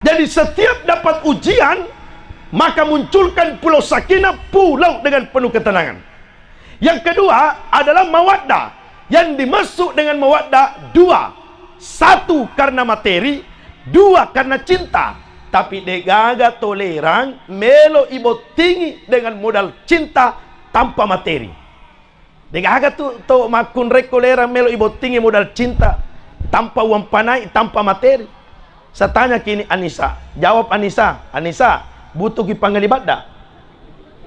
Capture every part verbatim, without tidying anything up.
Jadi setiap dapat ujian, maka munculkan pulau sakinah, pulau dengan penuh ketenangan. Yang kedua adalah mawaddah. Yang dimaksud dengan mawaddah dua. Satu karena materi, dua karena cinta. Tapi degaga tolerang melo ibottingi dengan modal cinta tanpa materi. Degaga tu to makkunrai ko lerang melo ibottingi modal cinta tanpa uang panai, tanpa materi. Saya tanya kini Anissa, jawab Anissa, "Anissa, butuh ki panggali badda?"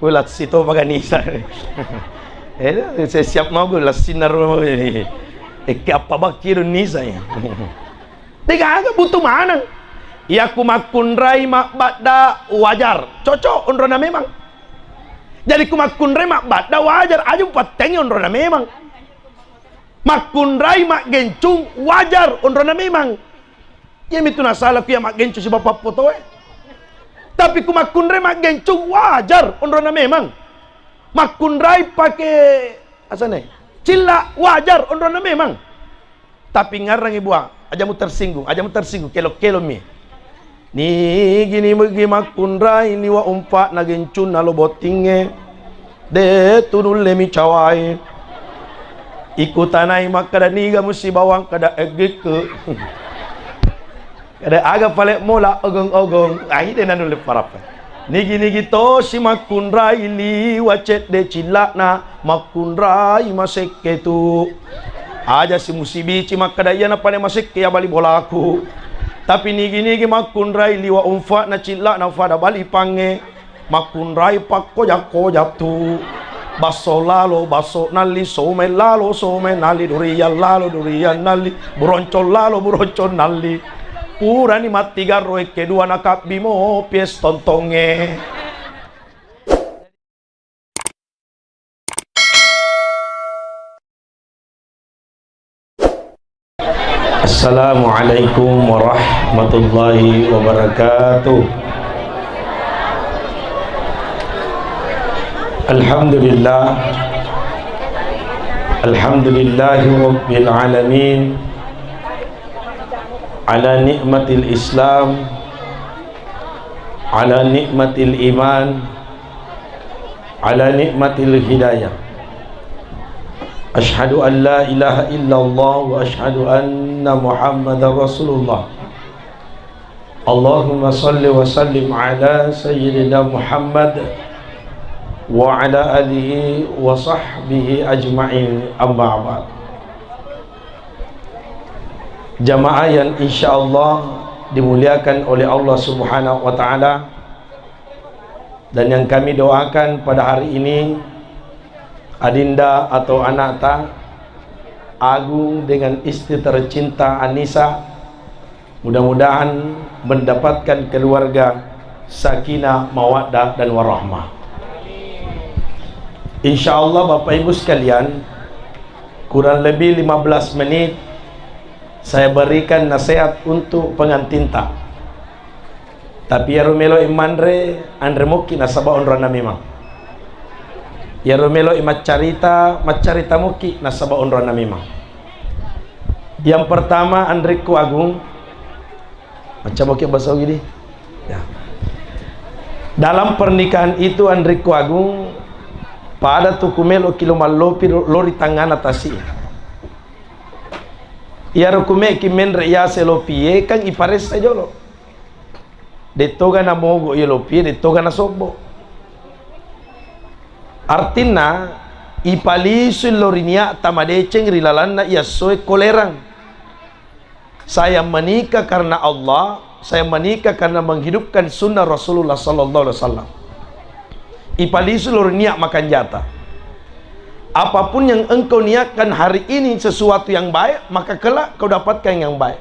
Wela sito paga Anissa. Eh, saya siap mau gue lasinna rumah ini. Ekke apa bakiro Nisa ya. Degaga butuh maneng. Iya ku makkunrai mabbadda wajar. Cocok onrona memang. Jadi ku makkunrai mabbadda wajar. Aja upattengi onrona memang. Makkunrai maggencung wajar onrona memang. Iya mitu nasala ku iya maggencung si bapak foto eh. Tapi ku makkunrai maggencung wajar onrona memang. Makkunrai pake asane cilla wajar onrona memang. Tapi ngarrangi bua, ajamu tersinggung, ajamu tersinggung, kelok-kelok mi. Nigi-nigi makkunrai liwa umpa na gencunna lo bottingnge. De tu nulle mi cawai. Ikutanai makkada niga musi bawang kada eggikku. Kada aga pale mola ogong-ogong. Ai de nanulle parappa. Nigi-nigi tosi makkunrai liwa cedde cilla'na makkunrai masekke tu. Aja si musibici makkada iyana pane masekke ya bali bolaku. Tapi nigi-nigi makkunrai liwa umfa'na cilla'na fada bali pangnge. Makkunrai pakkoja-koja tu. Basso lalo, basso nalli, some lalo, some nalli, durian lalo, durian nalli, buroncong lalo, buroncong nalli. Purani mattigarro ekke dua nakabbi mopi es tontongnge. Assalamualaikum warahmatullahi wabarakatuh. Alhamdulillah. Alhamdulillahi rabbil alamin. Ala ni'matil Islam, ala ni'matil iman, ala ni'matil hidayah. Asyhadu an la ilaha illallah wa asyhadu anna Muhammadar Rasulullah. Allahumma salli wa sallim ala Sayyidina Muhammad wa ala alihi wa sahbihi ajma'in, amma ba'd. Jamaah yang insya Allah dimuliakan oleh Allah Subhanahu wa Ta'ala, dan yang kami doakan pada hari ini, adinda atau anakta Agung dengan istri tercinta Anissa, mudah-mudahan mendapatkan keluarga sakinah, mawaddah, dan warahmah. Insya Allah, Bapak Ibu sekalian, kurang lebih lima belas menit saya berikan nasihat untuk pengantinta. Tapi iyaro melo'i manre, anre mokki nasaba onronna memang. Iyaro melo'i maccarita, maccarita mokki nasaba onronna memang. Yang pertama, anrekku Agung, macca mokki bahasa Ugi di. Ya. Dalam pernikahan itu, anrekku Agung, pada tu ku melo'ki lo mallopi lo ri tangngana tasi. Iyaro ku me'ki menre yase lopie, kan iparessa jolo. Dettoga namogo iya lopie, dettoga nasobbo. Artinna, ipalisui lo ri nia'ta madeceng ri lalanna iya essoe kolerang. Saya menikah karena Allah, saya menikah karena menghidupkan sunnah Rasulullah sallallahu alaihi wasallam. Ipalisui lo ri nia' makanjata. Apapun yang engkau niatkan hari ini sesuatu yang baik, maka kelak kau dapatkan yang baik.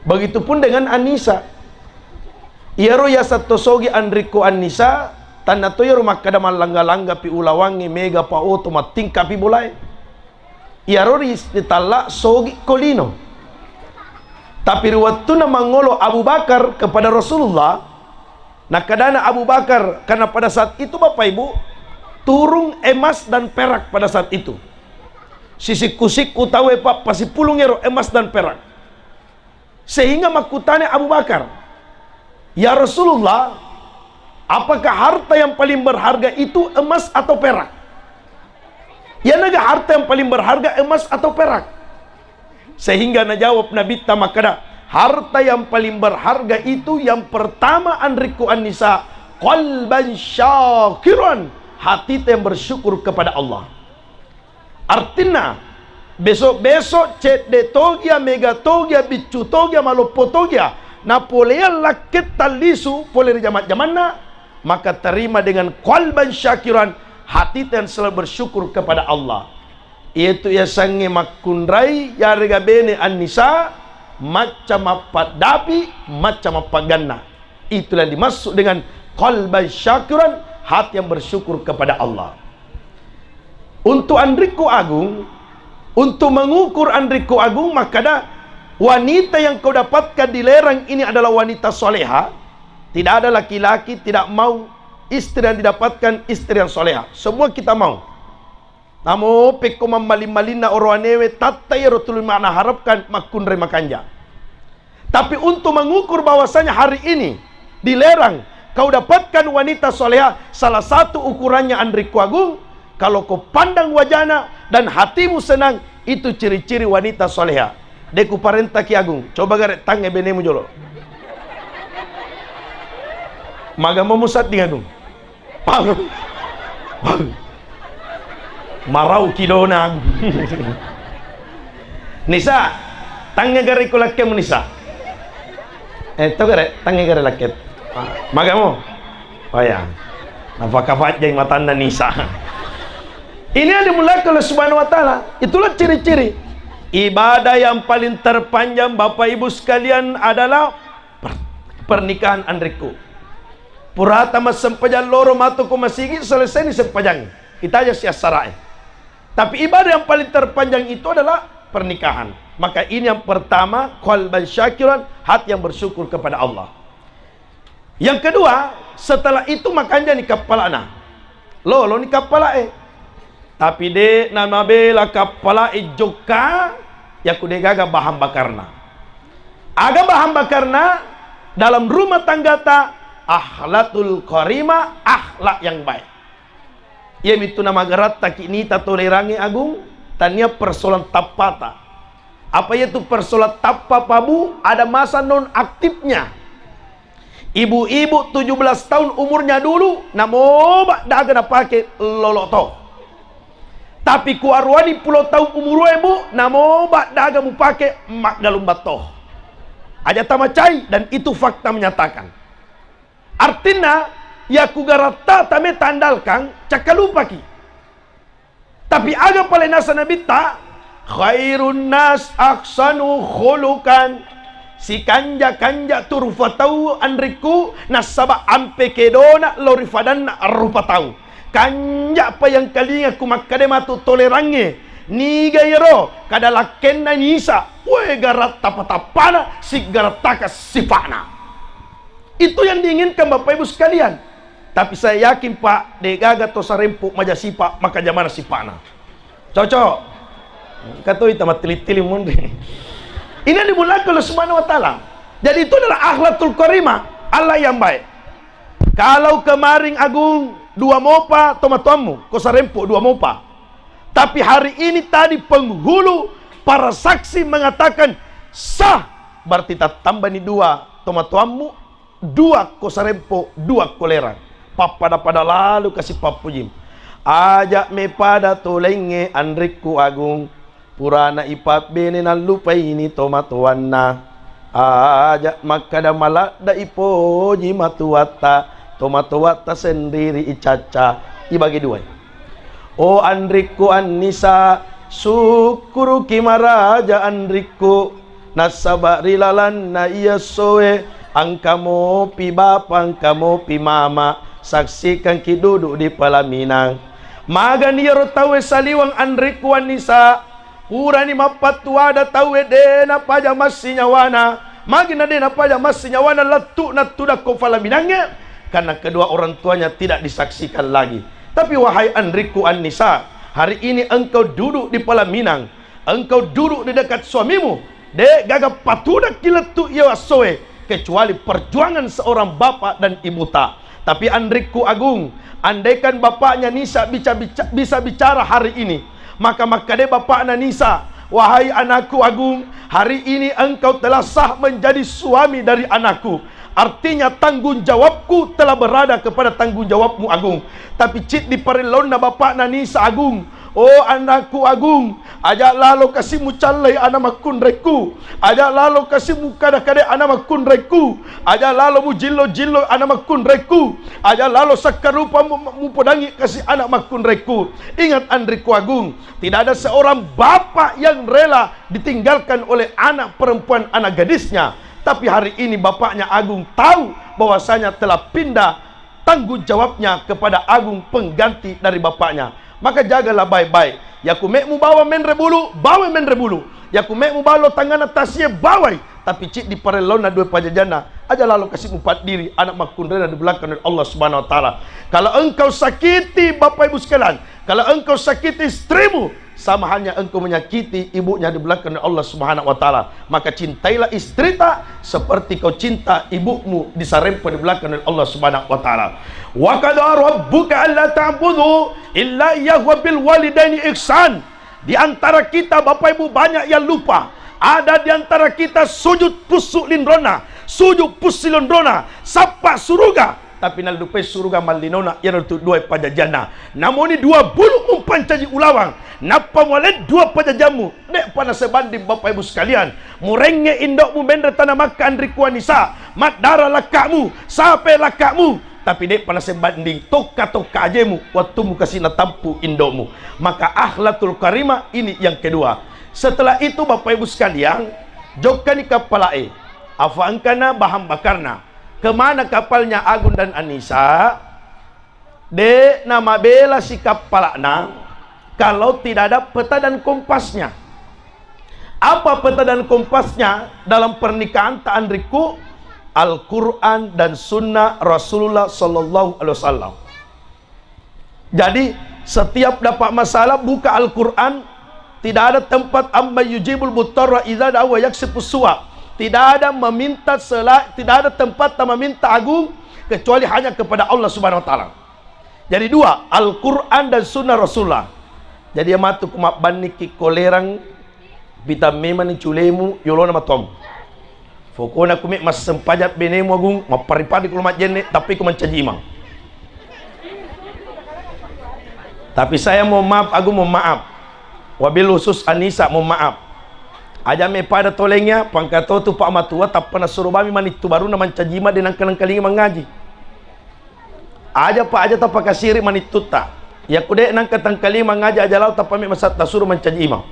Begitupun dengan Anissa. Iyaro yaseng to sogi anrikku Anissa, tanna to iyaro makkeda mallangga-langgapi ulawangnge, mega pa oto, mattingkapi bolae. Iyaro ri-, ritalla sogi ko lino. Tapi ri wettunna mangolo Abu Bakar kepada Rasulullah, nakkedana Abu Bakar, karena pada saat itu, Bapak Ibu, turun emas dan perak pada saat itu. Sisikku-sikku tauwe, Pak, pasipulung ero emas dan perak. Sehingga makkutana Abu Bakar, "Ya Rasulullah, apakah harta yang paling berharga itu emas atau perak?" Iyanega harta yang paling berharga emas atau perak? Sehingga najawab Nabitta makkeda, "Harta yang paling berharga itu yang pertama, anrikku An-Nisa, qalban syakiran, hati yang bersyukur kepada Allah." Artinna, besok-besok cedde togia, mega togia, biccu togia, maloppo togia, napoleang lakketta lisu pole ri jama-jamanna, maka terima dengan qalban syakiran, hati yang selalu bersyukur kepada Allah. Iyatu yasengnge makkunrai yarega bene An-Nisa, macca mappaddapi, macca mappagganna. Itulah dimaksud dengan qalban syakiran, hati yang bersyukur kepada Allah. Untuk anrikku agung, untuk mengukur anrikku agung, makkeda, wanita yang kau dapatkan di Lerang ini adalah wanita soleha. Tidak ada laki-laki tidak mau istri yang didapatkan istri yang soleha. Semua kita mau. Namo pekko mammaling-malinna oroanewe, tatta iyaro tuli manaharapkan makkunrai makanja. Tapi untuk mengukur bahwasanya hari ini di Lerang kau dapatkan wanita soleha, salah satu ukurannya, anrikku agung, kalau kau pandang wajahna dan hatimu senang, itu ciri-ciri wanita soleha. De kuparentaki agung, coba gare tangnge benemu jolo. Magamo musadding agung. Pang. Pang. Marau kidona. Nisa, tangnge gare ko lakkemu, Nisa. Eh, to gare, tangnge gare lakket. Magamo? Oh ya. Napaka pajjai matanna Nisa. Ini yang dimuliakan oleh Subhanahu wa Ta'ala. Itulah ciri-ciri ibadah yang paling terpanjang, Bapak Ibu sekalian, adalah per-, pernikahan, anrikku. Purata massempajang loro matu ko masigi, selesai ni sempajang. Itaja siassarae. Tapi ibadah yang paling terpanjang itu adalah pernikahan. Maka ini yang pertama, qalban syakiran, hati yang bersyukur kepada Allah. Yang kedua, setelah itu makanja ni kappalana. Lolo ni kappalae. Tapi de namabela kappalae jokka, yaku de gaga bahan bakarna. Aga bahan bakarna dalam rumah tanggata, akhlakul karimah, akhlak yang baik. Iyamitu namagarattaki nita tolerangnge agung, tania persoalan tappata. Apa iyatu persoalan tappa, Pak Bu? Ada masa nonaktifnya. Ibu-ibu tujuh belas tahun umurnya dulu, namoba daga napake lolo to. Tapi ku aruani pulo tahun umurue, Bu, namoba daga mupake maggalumba to. Aja tamacai, dan itu fakta menyatakan. Artinna, yaku garatta tame tandalkang, cakkalupaki. Tapi aga pale nasa Nabitta, khairun nas ahsanu khuluqan. Sikanja-kanja tu rupa tau, anrikku, nasaba ampe kedona lao ri fadanna rupa tau. Kanja pa yang kalinga ku makkade matu tolerangnge. Niga iyaro kada lakkenna Nisa, we garatta patappana, sigarattaka sipa'na. Itu yang diinginkan Bapak Ibu sekalian. Tapi saya yakin, Pak, de gaga to sarempu maja sipa, maka jamana sipa'na. Cocok. Katoi ta mattili-tili munri. Ini yang dimuliakan Allah Subhanahu wa Ta'ala. Jadi itu adalah akhlakul karimah, Allah yang baik. Kalau kemarin agung dua mopa tomatoammu, ko sarempu dua mopa. Tapi hari ini tadi penghulu para saksi mengatakan sah, berarti tattambani dua tomatoammu, dua ko sarempo, dua ko lerang. Pappada-pada lalu kasi pappuji. Aja mepada tolengnge anrikku agung, purana ipabbene nallupaini tomatoanna. Aja makkada maladda ipoji matuatta, tomatoatta sendiri icacca, ibagi duai. O anrikku Annisa, sukkuruki maraja anrikku. Nassaba ri lalanna iya essoe, engka mopi bapa, engka mopi mama, saksikanki duduk di pelaminan. Magani iyaro tauwe saliweng anrikku Annisa, purani mappattuada tauwe de napaja massinyawana. Magi na de napaja massinyawana lettu'na tudakko pelaminangnge? Karena kedua orang tuanya tidak disaksikan lagi. Tapi wahai anrikku Annisa, hari ini engkau duduk di pelaminan, engkau duduk di dekat suamimu, De' gaga patudakki lettu' iya wassoe, kecuali perjuangan seorang bapak dan ibuta. Tapi anrikku Agung, andaikan bapaknya Nisa bica-, bica-, bisa bicara hari ini, maka makkade bapakna Nisa, "Wahai anakku Agung, hari ini engkau telah sah menjadi suami dari anakku." Artinya tanggung jawabku telah berada kepada tanggung jawabmu Agung. Tapi ciddi parellonna bapakna Nisa Agung, "Oh anakku Agung, aja' lalo kasi' mucallai ana' makkunraikku. Aja' lalo kasi' mukada-kadai ana' makkunraikku. Aja' lalo mujillo-jillo ana' makkunraikku. Aja' lalo sakkarupa mu-, mupodangngi kasi' ana' makkunraikku." Ingat anrikku Agung, tidak ada seorang bapak yang rela ditinggalkan oleh anak perempuan, anak gadisnya. Tapi hari ini bapaknya Agung tahu bahwasanya telah pindah tanggung jawabnya kepada Agung, pengganti dari bapaknya. Maka jagalah baik-baik. Yaku me'mu bawa menre bulu, bawa menre bulu. Yaku me'mu bawa lo tangana tasie, bawai. Tapi ciddi parellonna dua pajajanna, aja' lalo kasi' mupaddiri ana' makkunraina dibelakang oleh Allah Subhanahu wa Ta'ala. Kalau engkau sakiti, Bapak Ibu sekalian, kalau engkau sakiti istrimu, sama halnya engkau menyakiti ibunya di belakang Allah Subhanahu wa Ta'ala. Maka cintailah istrita seperti kau cinta ibumu di sarempa di belakang Allah Subhanahu wa Ta'ala. "Wa qada rabbuka alla ta'budu illa iyyahu wa bil walidaini ihsan." Di antara kita, Bapak Ibu, banyak yang lupa. Ada di antara kita sujud pusu' linrona, sujud pusu' linrona, sappa suruga, tapi nallupai suruga mallinona, iyanaritu dua pajajanna. Namoni dua bulu' mumpancaji ulawang, nappa mualeng dua pajajammu, de'pa nasebanding, Bapak Ibu sekalian. Murengnge' indo'mu menre tana makka anrikku Anisa, maddara lakka'mu, sape lakka'mu, tapi de'pa nasebanding tokka-tokka ajemu, wattummu kasi' natampu indo'mu. Maka akhlakul karimah ini yang kedua. Setelah itu, Bapak Ibu sekalian, jokkani kappala'e. Afa engkana bahan bakarna. Kemana kapalnya Agung dan Anisa? De' namabela si kappala'na kalau tidak ada peta dan kompasnya. Apa peta dan kompasnya dalam pernikahan ta anrikku? Al-Quran dan Sunnah Rasulullah Sallallahu Alaihi Wasallam. Jadi, setiap dapat masalah, buka Al-Quran. Tidak ada tempat, "Amman yujibul muttarra idza da'a wa yakshifus su'a." Tidak ada meminta sela-, tidak ada tempat tak meminta Agung kecuali hanya kepada Allah Subhanahu wa Ta'ala. Jadi dua, Al-Quran dan Sunnah Rasulullah. Jadi, iya matu ku mabbannikki kolerang, pita memani culemu yolona matuammu. Fokona ku me' massempajang benemu Agung, mappari-pari ku lo majjenne', tapi ku mancaji imang. Tapi saya mohon maaf, Agung, mohon maaf. Wabil khusus Anisa, mohon maaf. Aja' me' pada toleng ya, pangkatotu pa' matua, tappa nasuro bami manittu baruna mancaji imang, de' nangka-nangkalinga mangaji. Aja' pa', aja' tapakasiri' manittutta. Yaku de' nangka tangkalinga mangaji, aja' lao tappa me' masa-, tasuro mancaji imang.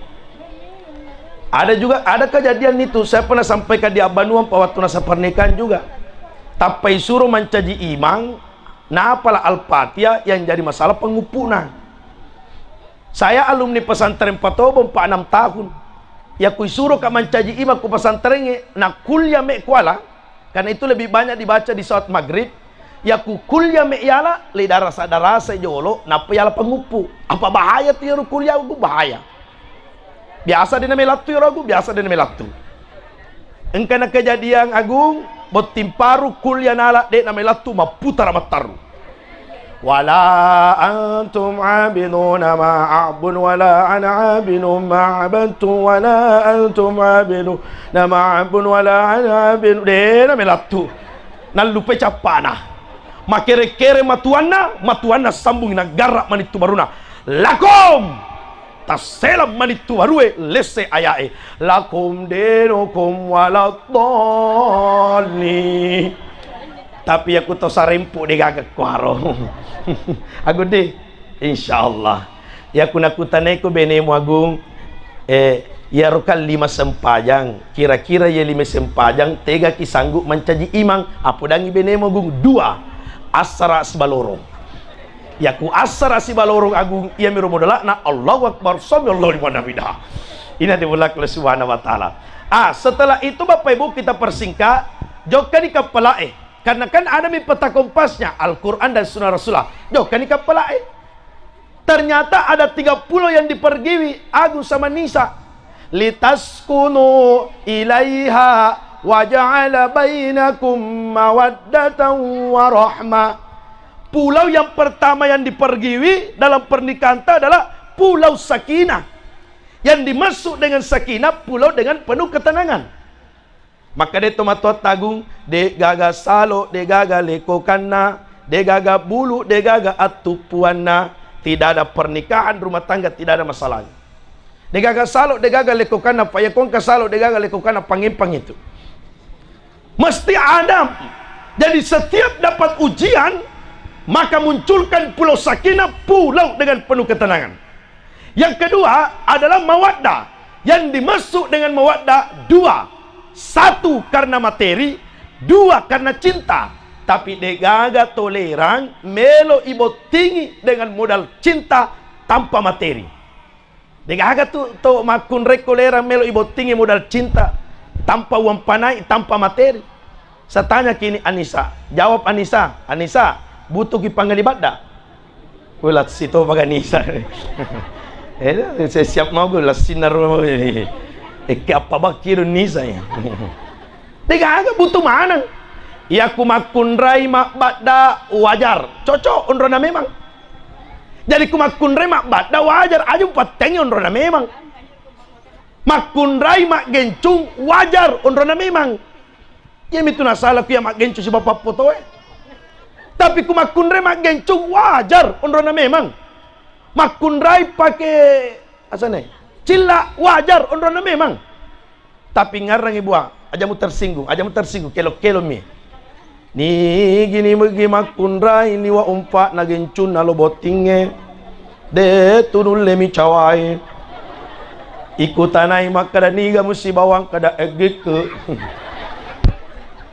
Ada juga, ada kejadian itu, saya pernah sampaikan di Abbanuang pa' wattu nasa pernikahan juga. Tappa isuro mancaji imang, napala Al-Fatihah, yang jadi masalah penguppu'na. Saya alumni pesantren Patobo empat enam tahun. Yaku isuro ka' mancaji imang ku pesantrengnge, na kuliah me' kuala, karena itu lebih banyak dibaca di salat maghrib. Yaku kuliah me' yala, le darasa-darasa jolo, nappa yala panguppu'. Apa bahaya tu yero kuliah, Agung, bahaya. Biasa de' namelattu yero, Agung, biasa de' namelattu. Engkana kejadian, Agung, botting paru kuliah nala, de' namelattu, mapputara mattarru. Wala antum abiduna ma a'bud wala ana abidun ma abadtu wala antum abiduna ma a'bud wala ana abidun. De' namelattu. Nallupai cappa'na. Makere-kere matuanna, matuanna sambung naggarra' manittu baruna. Lakum! Tasselang manittu barue, lesse aya'e. Lakum dinukum waladdallin. Tapi yaku to sarempu de' gaga kuaro. Agung de', insyaallah. Yaku nakutanai ko benemu Agung, eh, iyaro kan lima sempajang. Kira-kira iya lima sempajang, tegaki sanggup mancaji imang? Apodangngi benemu Agung, dua. Assara sibalorong. Yaku assara sibalorong Agung, iyamiro modala'na Allahu Akbar, sami Allahu liman hamidah. Ina dibelak oleh Subhanahu wa Ta'ala. Ah, setelah itu Bapak Ibu kita persingkat, jokkani kappala'e. Karena kan ada mi peta kompasnya, Al-Quran dan Sunnah Rasulullah. Jokkani kappala'e. Ternyata ada tiga pulau yang dipergiwi Agung sama Nisa. Litaskunu ilaiha wa ja'ala bainakum mawaddatan wa rahmah. Pulau yang pertama yang dipergiwi dalam pernikahan ta adalah pulau sakinah. Yang dimaksud dengan sakinah, pulau dengan penuh ketenangan. Makkeda to matoatta agung, de'gaga salo, de'gaga lekokanna, de'gaga bulu, de'gaga attuppuanna, tidak ada pernikahan rumah tangga tidak ada masalahnya. De'gaga salo, de'gaga lekokanna, fa iya ko engka salo, de'gaga lekokanna, pangempang itu. Mesti ada. Jadi setiap dapat ujian, maka munculkan pulau sakinah, pulau dengan penuh ketenangan. Yang kedua adalah mawaddah. Yang dimaksud dengan mawaddah dua. Satu karena materi, dua karena cinta. Tapi de'gaga tolerang melo ibottingi dengan modal cinta tanpa materi. De'gaga tu to makkunrai ko lerang melo ibottingi modal cinta tanpa uang panai, tanpa materi. Saya tanya kini Anissa, jawab Anissa, Anissa, butuh ki pangali badda? Wela sito paga Anissa. Eh, saya siap mau gue lasin naro. Eh, ke apa bakir Anissa ya? De'gaga butuh maneng. Iya ku makkunrai mabbadda wajar, cocok onrona memang. Jadi ku makkunrai mabbadda wajar, aja upattengi onrona memang. Makkunrai maggencung wajar onrona memang. Iya mitu nasala ku iya maggencung si bapak foto e. Tapi ku makkunrai maggencung wajar onrona memang. Makkunrai pake asane cilla wajar onrona memang. Tapi ngarrangi bua, aja mu tersinggung, aja mu tersinggung, kelo-kelo mi. Nigi-nigi makkunrai liwa umpa na gencunna lo bottingnge. De tu nulle mi cawai. Iku tanai makkeda niga musi bawang kada eggikku.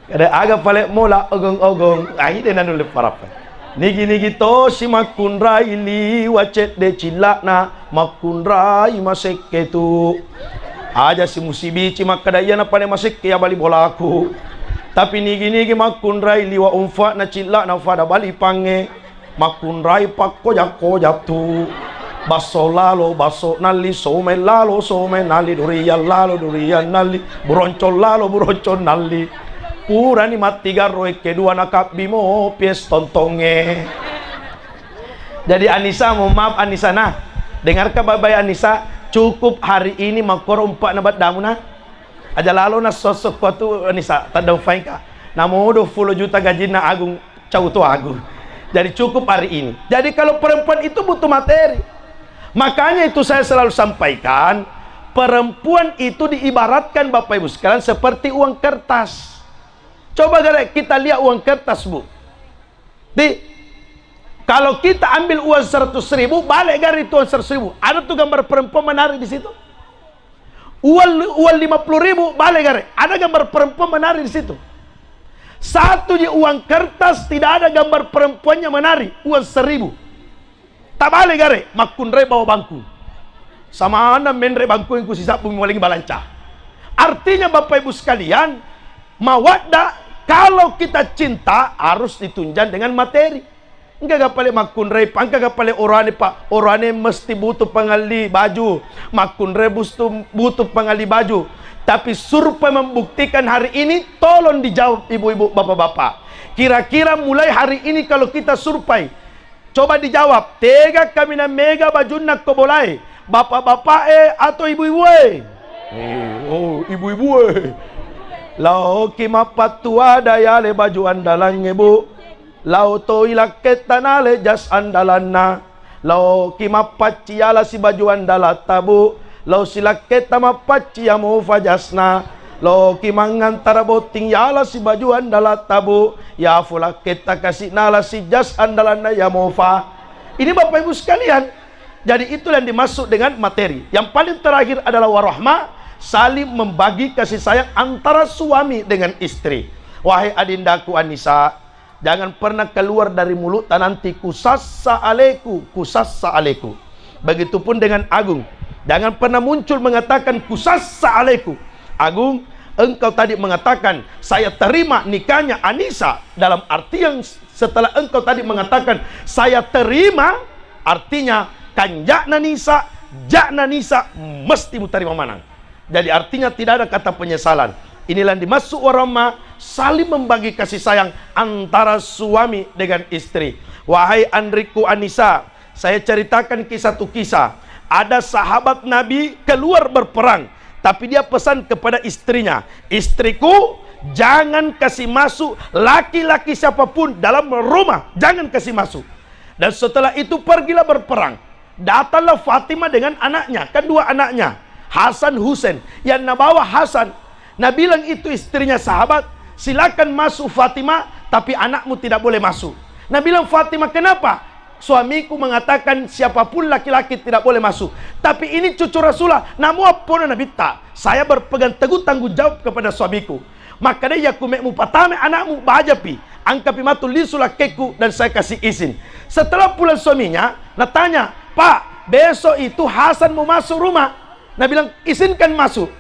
Kada aga pale mola ogong-ogong. Ai de na nulle parappa. Nigi-nigi tosi makkunrai liwa cedde cilla'na, makkunrai masekke tu. Aja si musibici makkeda iyana pale masekke ya bali bolaku. Tapi nigi-nigi makkunrai liwa umfa'na cilla'na fada bali pangnge, makkunrai pakkoja-koja tu. Basso lalo, basso nalli, some lalo, some nalli, durian lalo, durian nalli, buroncong lalo, buroncong nalli. Purani mattigarro ekke dua nakabbi mopi es tontongnge. Jadi Anissa, mohon maaf Anissa nah. Dengarkan baik-baik Anissa, cukup hari ini makkoro umpa'na baddamu nah. Aja lalo na sosok kuatu Anissa, taddaung faingka. Namodo sepuluh juta gajinna Agung, cau tu Agung. Jadi cukup hari ini. Jadi kalau perempuan itu butuh materi. Makanya itu saya selalu sampaikan, perempuan itu diibaratkan Bapak Ibu sekalian seperti uang kertas. Coba gare kita lihat uang kertas, Bu. Di, kalau kita ambil uang seratus ribu, balik gare itu uang seratus ribu. Ada tuh gambar perempuan menari di situ. Uang, uang lima puluh ribu, balik gare. Ada gambar perempuan menari di situ. Satu je uang kertas, tidak ada gambar perempuannya menari. Uang seribu. Tabale gare, makkunrai bawa bangku. Samana menre bangku engku sisabbu mualing balanca. Artinya Bapak Ibu sekalian, mawaddah kalau kita cinta harus ditunjang dengan materi. Engka ga pale makkunrai, engka ga pale orane, Pak. Orane mesti butuh pengali baju. Makkunrai butuh, butuh pengali baju. Tapi survei membuktikan hari ini, tolong dijawab ibu-ibu, bapak-bapak. Kira-kira mulai hari ini kalau kita survei, coba dijawab, tega kaminang mega bajunna ko bolae, bapak-bapak e atau ibu-ibu e? Eh, oh, ibu-ibu e. Laoki mappattuada yale baju andalangnge, Bu. Lao toi lakketta nale jas andalanna. Laoki mappacci yala si baju andalatta, Bu. Lao silakketta mappacci yamofa jasna. Laoki mangantara botting yala si baju andalatta, Bu. Yafu lakketta kasi nala si jas andalanna yamofa. Ini Bapak Ibu sekalian. Jadi itulah yang dimaksud dengan materi. Yang paling terakhir adalah warahmah, saling membagi kasih sayang antara suami dengan istri. Wahai adindaku Anissa, jangan pernah keluar dari mulutta nanti, "Kusassa aleku, kusassa aleku." Begitupun dengan Agung. Jangan pernah muncul mengatakan, "Kusassa aleku." Agung, engkau tadi mengatakan, "Saya terima nikahnya Anissa." Dalam artian setelah engkau tadi mengatakan, "Saya terima," artinya, kanjakna Nisa, jakna Nisa, mesti mutarima manang. Jadi artinya tidak ada kata penyesalan. Inilah yang dimaksud warahmah, saling membagi kasih sayang antara suami dengan istri. Wahai Andrikku Anisa, saya ceritakan kisah tu kisah. Ada sahabat Nabi keluar berperang, tapi dia pesan kepada istrinya, "Istriku, jangan kasih masuk laki-laki siapapun dalam rumah, jangan kasih masuk." Dan setelah itu pergilah berperang. Datanglah Fatimah dengan anaknya, kan dua anaknya, Hasan, Husain. Yang nabawa Hasan, nabilang itu istrinya sahabat, "Silakan masuk Fatimah, tapi anakmu tidak boleh masuk." Nabilang Fatimah, "Kenapa?" "Suamiku mengatakan siapapun laki-laki tidak boleh masuk. Tapi ini cucu Rasulullah, namu appona Nabitta. Saya berpegang teguh tanggung jawab kepada suamiku." Makkeda, "Yakku me mupatame anakmu, bajapi, angkapi matu lisu lakkekku dan saya kasih izin." Setelah pulang suaminya, natanya, "Pak, besok itu Hasan mau masuk rumah." Nabilang, "Izinkan masuk."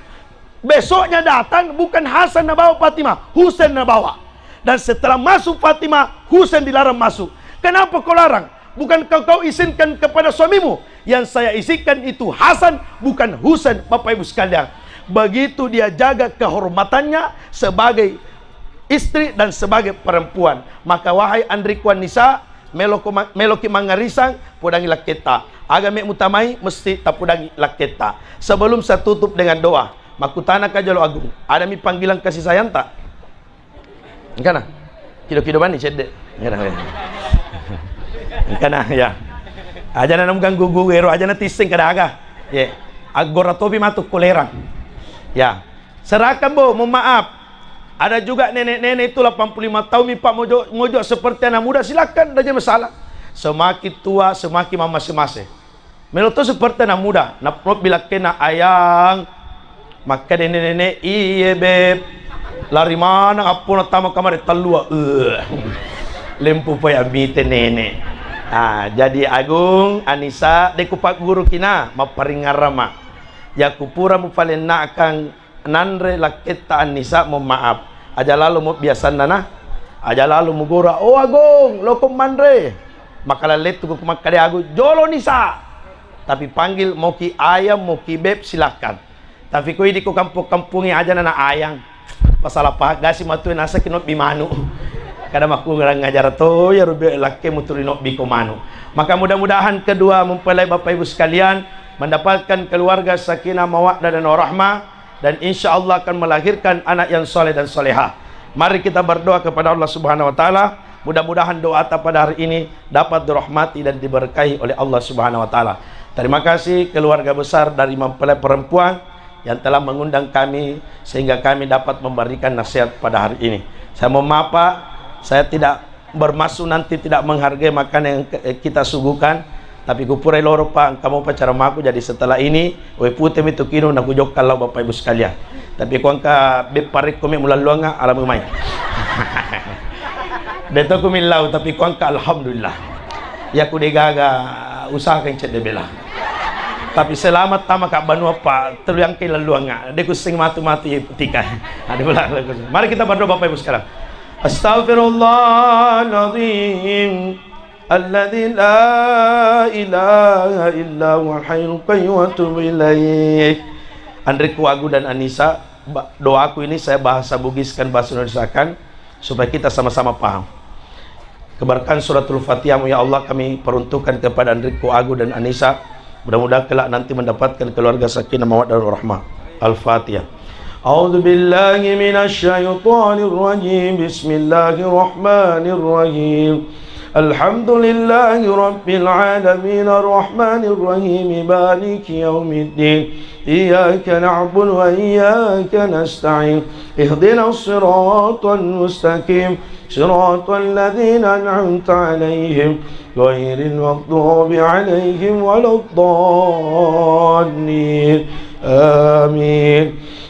Besoknya datang, bukan Hasan nabawa Fatimah, Husain nabawa. Dan setelah masuk Fatimah, Husain dilarang masuk. "Kenapa kau larang? Bukan kau, kau izinkan kepada suamimu?" "Yang saya izinkan itu Hasan, bukan Husain, Bapak Ibu sekalian." Begitu dia jaga kehormatannya sebagai istri dan sebagai perempuan. Maka wahai Andrikku Anisa, meloko ma-, meloki mangarisang, podangi lakketta. Aga me mutamai, mesti tapodangi lakketta. Sebelum saya tutup dengan doa, makkutanaka jolo Agung, adami panggilan kasih sayang ta? Engkana? Kido-kido bani cedde. Engkana, engkana, ya. Aja na ganggu-gugu ero, aja na tisseng kada aga. Ye. Aggora topi matu kolerang. Ya. Serahkan, Bu, mohon maaf. Ada juga nenek-nenek itu delapan puluh lima tahun mi, Pak, mojo, mojo seperti anak muda, silakan, tidak ada masalah. Semakin tua, semakin mamase-mase. Melo to seperti anak muda, nap-, nobbi lakkena, "Ayang, makkeda nenek-nenek, iye, Beb. Lari maneng appona tama kamar tallua." Eh. Lempu poi amite nenek. Ah, jadi Agung, Anisa, de ku pagguru kina, mapparingngarama. Yakku pura mupalennakang nanre lakketta Anisa, mohon maaf. Aja lalo mo biasanna na. Aja lalo mugora, "Oh, Agung, loko manre." Maka lettu ku makkeda Agung, "Jolo Nisa." Tapi panggil moki ayang, moki beb, silakan. Tapi ko idi ko kampong-kampongi aja nana ayang. Pasala paham gasi matu nasa ki nobbi manu. Kada makku ngarang ngajar to ya rubi lakke muturi nobbi ko manu. Maka mudah-mudahan kedua mempelai Bapak Ibu sekalian mendapatkan keluarga sakinah mawaddah dan warahmah dan insya Allah akan melahirkan anak yang soleh dan solehah. Mari kita berdoa kepada Allah Subhanahu wa Ta'ala. Mudah-mudahan doa ta pada hari ini dapat dirahmati dan diberkahi oleh Allah Subhanahu wa Ta'ala. Terima kasih keluarga besar dari mempelai perempuan yang telah mengundang kami sehingga kami dapat memberikan nasihat pada hari ini. Saya mohon maaf, Pak, saya tidak bermaksud nanti tidak menghargai makanan yang ke-, kita suguhkan, tapi ku purai loro, Pak, engka mopa caramaku, jadi setelah ini, wae pute mi tu kinu nakujokka lao, Bapak Ibu sekalian. Tapi ku engka beppa rekko mi mulalluanga, alamu mai. De to ku millau, tapi ku engka alhamdulillah. Ya ku de gaga usaha kan cedde bela. Tapi selamat tama ka banua, Pak, telu yang ke laluanga. De ku sing matu-matu ya putika. Ada bela. Mari kita berdoa, Bapak Ibu sekalian. Astaghfirullahaladzim. Alladzi la ilaha illa huwal hayyul qayyum wa atubu ilaih. Andrikku Agu dan Anisa, ba-, doaku ini saya bahasa Bugiskan, bahasa Indonesiakan, supaya kita sama-sama paham. Keberkahan suratul Fatihah, ya Allah, kami peruntukkan kepada Andrikku Agu dan Anisa. Mudah-mudahan kelak nanti mendapatkan keluarga sakinah mawaddah warahmah. Al-Fatihah. أعوذ بالله من الشيطان الرجيم. بسم الله الرحمن الرحيم. الحمد لله رب العالمين. الرحمن الرحيم. مالك يوم الدين. إياك نعبد وإياك نستعين. اهدنا الصراط المستقيم. صراط الذين أنعمت عليهم غير المغضوب عليهم ولا الضالين. آمين.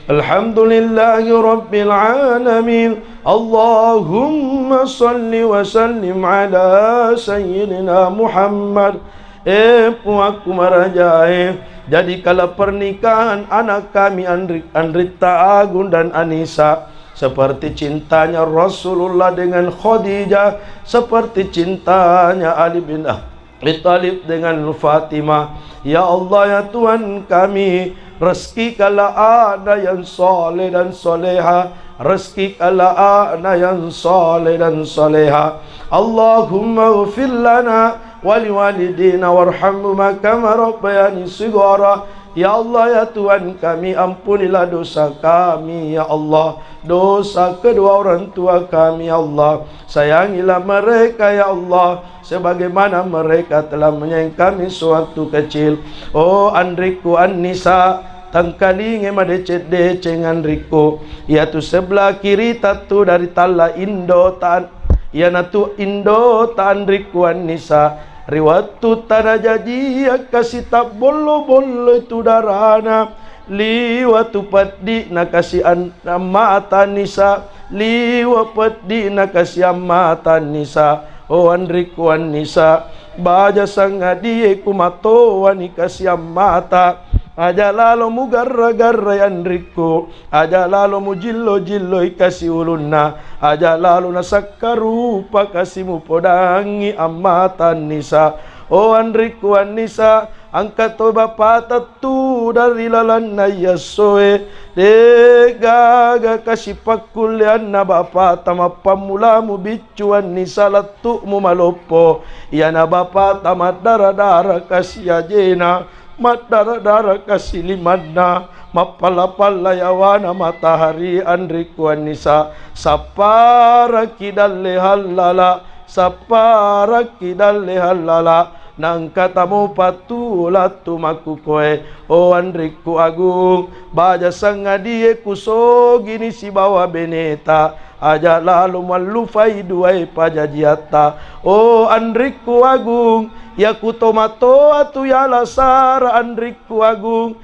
الحمد لله رب العالمين. اللهم صل وسلم على سيدنا محمد. Eh, Puangku marajae, jadikanlah pernikahan anak kami Andri-, Andritta Agung dan Anisa seperti cintanya Rasulullah dengan Khadijah, seperti cintanya Ali bin Abi Thalib dengan Fatimah. Ya Allah, ya Tuhan kami, Rezekikanlah anak yang soleh dan soleha. Rezekikanlah anak yang soleh dan soleha. Allahumma ghfir lana waliwalidina warhamhuma kama rabbayani shighara. Ya Allah, ya Tuhan kami, ampunilah dosa kami, ya Allah, dosa kedua orang tua kami, ya Allah. Sayangilah mereka, ya Allah, sebagaimana mereka telah menyayangi kami sewaktu kecil. Oh, anrikku Annisa, tangkalinge madeceng-deceng anrikku. Iyatu sebelah kiri tattu dari talla indo ta-, iyanatu indo ta anrikku Annisa. Ri wettu tanajajiang kasi tabbollo-bollo tu darana, liwa tu peddi'na kasi an-, ammata Annisa, liwa peddi'na kasi ammata Annisa. Oh, anrikku Annisa, baja sangadie ku matowani kasi ammata. Aja lalo mugarra-garrai anrikku. Aja lalo mujillo-jilloi kasi ulunna, aja lalo nasakkarupa kasi mupodangi ammata Annisa. Oh, anrikku Annisa, angka to bapata tu dari lalanna iyessoe. De'gaga kasi pakkulleanna bapata mappammula mubiccu Annisa lettu'mu maloppo. Iyana bapata maddara-dara kasi ajena. Maddara-dara kasi limanna, mappalla-palla yawana matahari anrikku Annisa, sapparaki dalle hallala, sapparaki dalle hallala, nangka tamo pattu lattu makkukoe, oh anrikku Agung, baja sangadie kusogini sibawa beneta, aja lalo mallufai duae pajajiatta. Oh anrikku Agung, iyaku tomatoa tu yala sara anrikku Agung,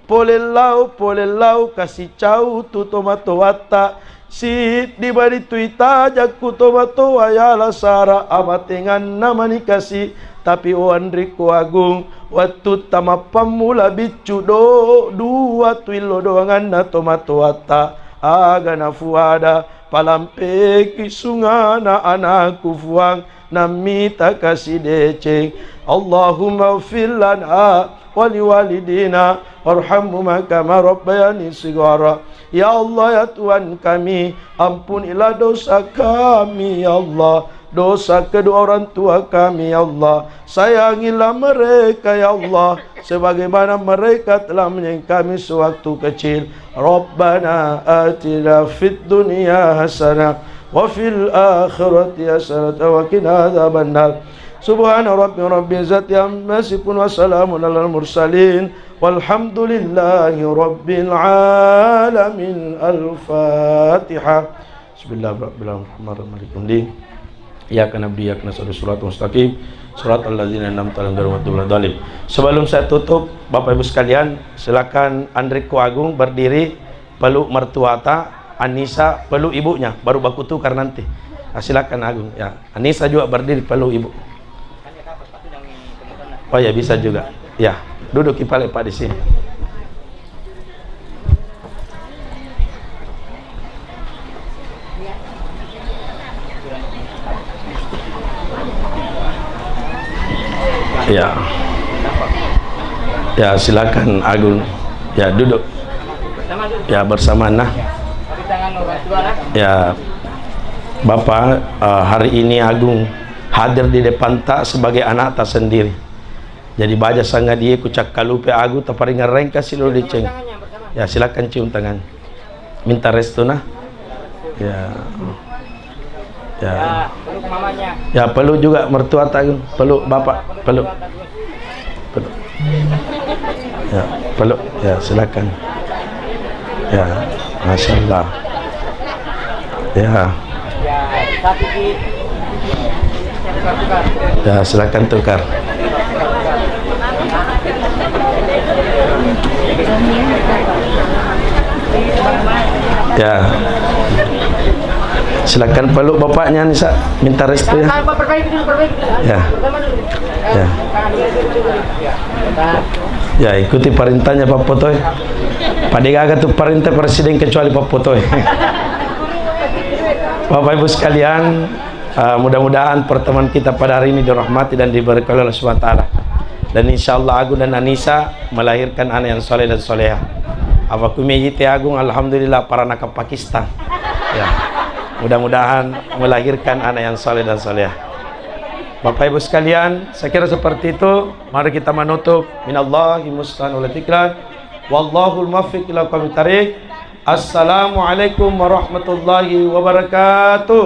polellau, polellau kasi cau tu tomatoatta, siddi bari tu itajakku tomatoa yala sara amatenganna mani kasi, tapi oh anrikku Agung, wettutta mappammula biccu do dua tu illo doanganna tomatoatta, aga nafuada, palampeki sungana anakku Fuang, nammita kasi deceng. Allahumma ighfir lana waliwalidina warhamhuma kama rabbayani shighara. Ya Allah, ya Tuhan kami, ampunilah dosa kami, ya Allah. Dosa kedua orang tua kami, ya Allah. Sayangilah mereka, ya Allah, sebagaimana mereka telah menyayangi kami sewaktu kecil. Rabbana atina fid dunya hasanah wa fil akhirati hasanah wa qina adzabannar. Subhana rabbika rabbil izzati amma yasifun wa salamun alal mursalin walhamdulillahi rabbil alamin. Al-Fatihah. Bismillahirrahmanirrahim. Iyyaka na'budu wa iyyaka nasta'in. Shiratal mustaqim. Shiratal ladzina an'amta 'alaihim ghairil maghdubi 'alaihim waladdallin. Sebelum saya tutup, Bapak Ibu sekalian, silakan Andrikku Agung berdiri, peluk mertuata, Anissa peluk ibunya, baru baku tukar nanti. Nah, silakan Agung, ya. Anissa juga berdiri, peluk ibu. Oh ya, bisa juga. Ya, duduk ki pale, Pak, di sini. Ya. Ya, silakan Agung. Ya, duduk. Ya, bersama, nah. Ya, Bapak, eh, hari ini Agung hadir di depanta sebagai anakta sendiri. Jadi baja sangadie ku cakkalupe Agung, taparingerreng kasi lo deceng. Ya, silakan cium tangan. Minta restu, nah. Ya. Ya. Ya, peluk mamanya. Ya, peluk juga mertuata, Agung. Peluk bapak, peluk. Peluk. Ya, peluk. Ya, silakan. Ya, Masya Allah. Ya. Ya, silakan tukar. Ya. Silakan peluk bapaknya, Nisa. Minta restu, ya. Ya. Ya. Ya, ikuti perintahnya Pak Potoe. Pada gaga tu perintah presiden kecuali Pak Potoe. Bapak Ibu sekalian, eh, mudah-mudahan pertemuan kita pada hari ini dirahmati dan diberkahi oleh Allah Subhanahu wa Ta'ala. Dan insya Allah Agung dan Anissa melahirkan anak yang soleh dan soleha. Apa ku mejite Agung, alhamdulillah, paranaka Pakistan. Ya, mudah-mudahan melahirkan anak yang soleh dan soleha. Bapak Ibu sekalian, saya kira seperti itu. Mari kita menutup. Minallahi musta'an wal tiklan. Wallahul muwaffiq ila aqwamit thariq. Assalamualaikum warahmatullahi wabarakatuh.